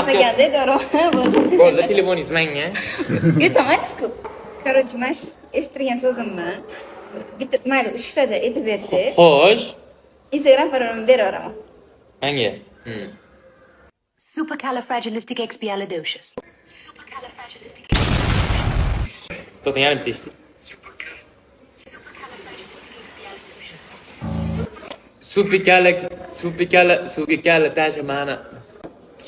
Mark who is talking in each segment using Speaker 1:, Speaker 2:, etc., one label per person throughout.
Speaker 1: emas ekanda, to'g'rimi? Bo'ldi.
Speaker 2: Bo'ldi, telefoningiz menga.
Speaker 1: Yutolmadingiz-ku. Короче, mana shu eshittirgan so'zimni bitta, mayli, uchtada aytib bersangiz,
Speaker 2: Xo'sh,
Speaker 1: Instagram parolimni beraveraman.
Speaker 2: Menga.
Speaker 3: Supercalifragilisticexpialidocious.
Speaker 2: To'xtang, yana bitta eshiting. Superkala, superkala, superkala tasha mana.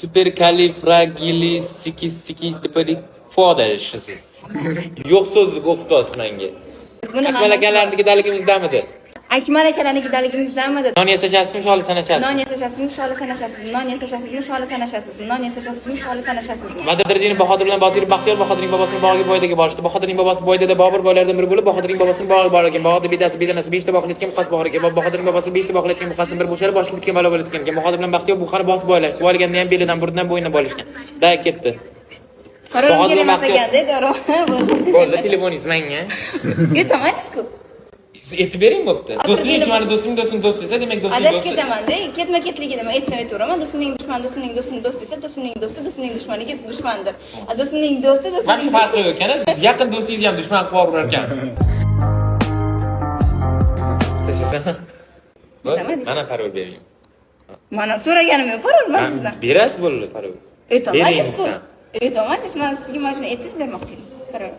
Speaker 2: Superkalifragilistikistipadifodash. Yo'q so'zni o'qityapsiz menga.
Speaker 1: Buni
Speaker 2: Akmal akalarniki daligimizdamidi?
Speaker 1: Akmal akalarniki daligimizdamidi?
Speaker 2: Non yasashasizmi, sholi sanashasizmi?
Speaker 1: Non yasashasizmi, sholi sanashasizmi? Non yasashasizmi, sholi sanashasizmi? Non yasashasizmi, sholi sanashasizmi?
Speaker 2: Badriddin Bahodir bilan Botir Baxtiyor Bahodirning bobosining bog'iga Boydaga borishdi. Bahodirning bobosi Boydada Bobur boylardan biri bo'lib, Bahodirning bobosining bog'iga borar ekan. Bahodir bedasi bedanasi beshta boqilayotgan buqasi bor ekan. Bahodirning bobosi beshta boqilayotgan buqasidan bir bo'shalib, boshqa bitgan balo bo'layotgan ekan. Bahodir bilan Baxtiyor buqani bosib boylashdi. Boylaganda ham belidan, burnidan, bo'ynidan boylashgan. Da ketdi.
Speaker 1: Parolim
Speaker 2: Bahodir
Speaker 1: kerak emas
Speaker 2: Baxtiyor-
Speaker 1: ekanda, to'g'rimi? Bo'ldi.
Speaker 2: Bo'ldi, telefoningiz menga.
Speaker 1: Yutolmadingiz-ku.
Speaker 2: Siz aytib bering bo'pti. Do'sting dushmani, do'sting do'sting do'st desa, demak do'sting
Speaker 1: Adashib
Speaker 2: do'sti.
Speaker 1: ketaman-da, ketma-ketligida man aytsam aytaveraman, do'stimning dushmani do'stimning do'stini do'st desa, do'stimning do'sti do'stimning dushmaniga dushmandir. A do'stimning do'sti
Speaker 2: Mana shu
Speaker 1: do'stimning
Speaker 2: farqi yo'q ekan. Yaqin do'stingizni ham dushman qilib yuborar ekansiz. Tashlasan. Bo'ldi,
Speaker 1: Yutamadingiz.
Speaker 2: mana parol bering.
Speaker 1: Mana so'raganim yo'q parol man sizdan.
Speaker 2: Berasiz bo'ldi parol.
Speaker 1: Aytolmadingiz-ku.
Speaker 2: Bering desam.
Speaker 1: Aytolmadingiz, man sizga mana shuni aytsangiz bermoqchi edim. Parol.